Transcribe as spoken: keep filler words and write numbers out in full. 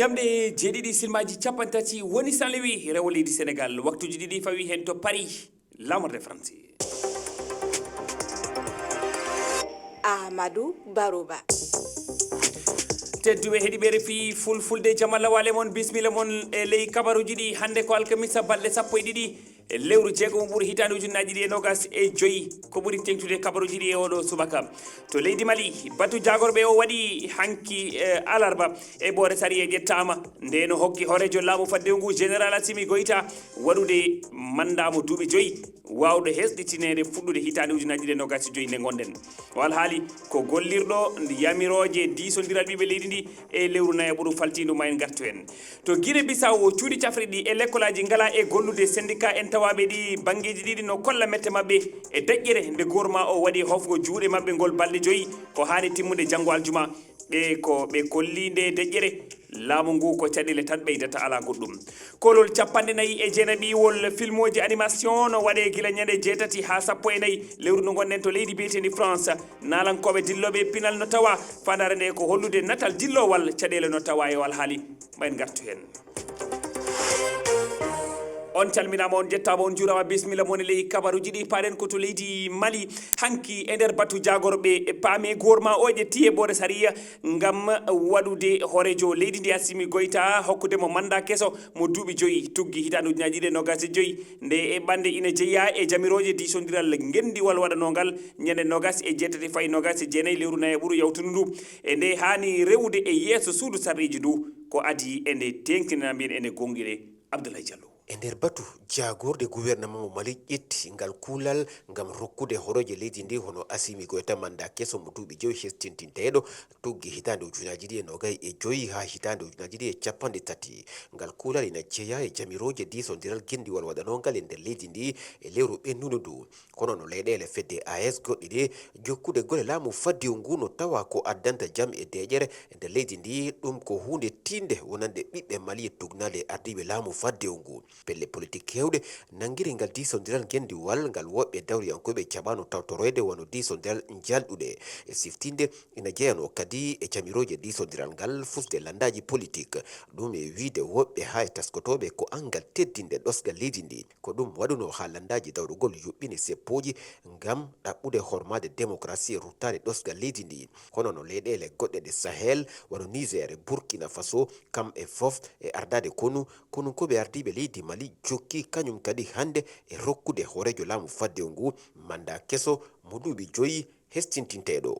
Ƴamde jeeɗiɗi silmaaji cappanɗe tati woni Saint-Louis, rewo leydi Senegal. Waktuuji ɗiɗi fawi heen to Paris, laamorde France. Amadou Barouba. Tedduɓe heɗiɓe R F I Fulfulde, jam Allah waale mon, bismilla mon e ley kabaruuji ɗi. Hannde ko alkamisa, balɗe sappo e ɗiɗi e lewru jeegomo ɓuru hitaande ujunnaaji ɗiɗi e noogas e joyi. Ko ɓuri teeŋtude kabaruuji ɗi e oɗo subaka. To leydi Mali, batu jaagorɓe o waɗi hanki, eh, alarba e Ɓoore Sariya ƴettaama. Nde no hokki hooreejo laamu faddewu ngu, Général Assimi Goïta, waɗude manndaa mo duuɓi joyi, waawɗo hesɗitineede fuɗɗude hitaande ujunnaaji ɗiɗi e noogas e joyi nde ngonɗen. O alhaali ko gollirɗo yamirooje diisondiral ɓiɓɓe leydi ndi e lewru nayaɓuru faltiindu, ma en ngartu heen. To Guinée Bissau, cuuɗi cafrirɗi e lekkolaaji ngalaa e gollude. Senndikaa en tawaaɓe ɗi banngeeji ɗiɗi no kolla mette maɓɓe e deƴƴere nde goorma o waɗi hofgo juuɗe maɓɓe ngol balɗe joyi, ko haani timmude janngo aljuma. Ɓe ko ɓe kolli nde deƴƴere, laamu ngu ko caɗeele tan ɓeydata, alaa goɗɗum. Koolol cappanɗe nayi e jeenaɓiwol filmooji animation no waɗee gila ñande jeetati haa sappo e nayi lewru ndu ngonɗen to leydi biyeteendi France. Naalankooɓe dillooɓe e pinal no tawa. Faandaare nde ko hollude natal dilloowal, caɗeele no tawa e o alhaali. Ma en ngartu heen. On calminaama, on njettaama, on njuuraama, bismilla mon e ley kabaruuji ɗi. Paaɗen ko to leydi Mali. Hanki e nder batu jaagorɓe paame goorma oje tiye Ɓoore Sariya ngam waɗude hooreejo leydi ndi Assimi Goïta, hokkude mo manndaa keso mo duuɓi joyi, tuggi hitaande ujunnaaji ɗiɗi e noogas e joyi. Nde eɓɓannde ina jeyaa e jamirooje diisondiral ngenndiwal waɗanoongal ñande noogas e jeetati fayi noogas e jeenayi lewru nayaɓuru yawtundu ndu. E nde haani rewude e yeeso suudu sarɗiiji ndu, ko adii e nde teeŋtinanaa mbiyen e nde goonɗinee. Abdoulaye Diallo. E nder batu jaagorɗe guwernama mo Mali ƴetti ngal kuulal ngam rokkude hooreejo leydi ndi hono Assimi Goïta manndaa keso mo duuɓi joyi hestintinteeɗo, tuggi hitaande ujunnaaji ɗiɗi e noogas e joyi haa hitaande ujunnaaji ɗiɗi e cappanɗe tati. Ngal kuulal ina jeyaa e jamirooje diisondiral ngenndiwal waɗanoongal e nder leydi ndi e lewru ɓennundu ndu. Kono no leyɗeele fedde A E S goɗɗe ɗe jokkude golle laamu faddewu ngu no tawa ko addanta jam e deeƴere e nder leydi ndi, ɗum ko huunde tiiɗnde wonande ɓiɓɓe Mali e tuugnaade e ardiiɓe laamu faddewu ngu. Pelle politik keewɗe nanngiri ngal diisondiral ngenndiwal ngal woɓɓe dawriyankooɓe caɓaano tawtoroyde wano diisondiral njalɗuɗe. E siftinde, ina jeyanoo kadi e jamirooje diisondiral ngal fusde lanndaaji politik. Ɗum e wiyde woɓɓe haa e taskotooɓe ko anngal teddinde ɗosgal leydi ndi. Ko ɗum waɗunoo haa lanndaaji dawrugol yuɓɓini seppooji ngam ɗaɓɓude hormaade demokarasi e ruttaade ɗosgal leydi ndi. Kono no leyɗeele goɗɗe ɗe Sahel, wano Niger e Burkina Faso, kam e fof e ardaade konu, konunkooɓe ardiiɓe leydi Mali jokki kañum kadi hannde e rokkude hooreejo laamu faddewu ngu manndaa keso mo duuɓi joyi hestintinteeɗo.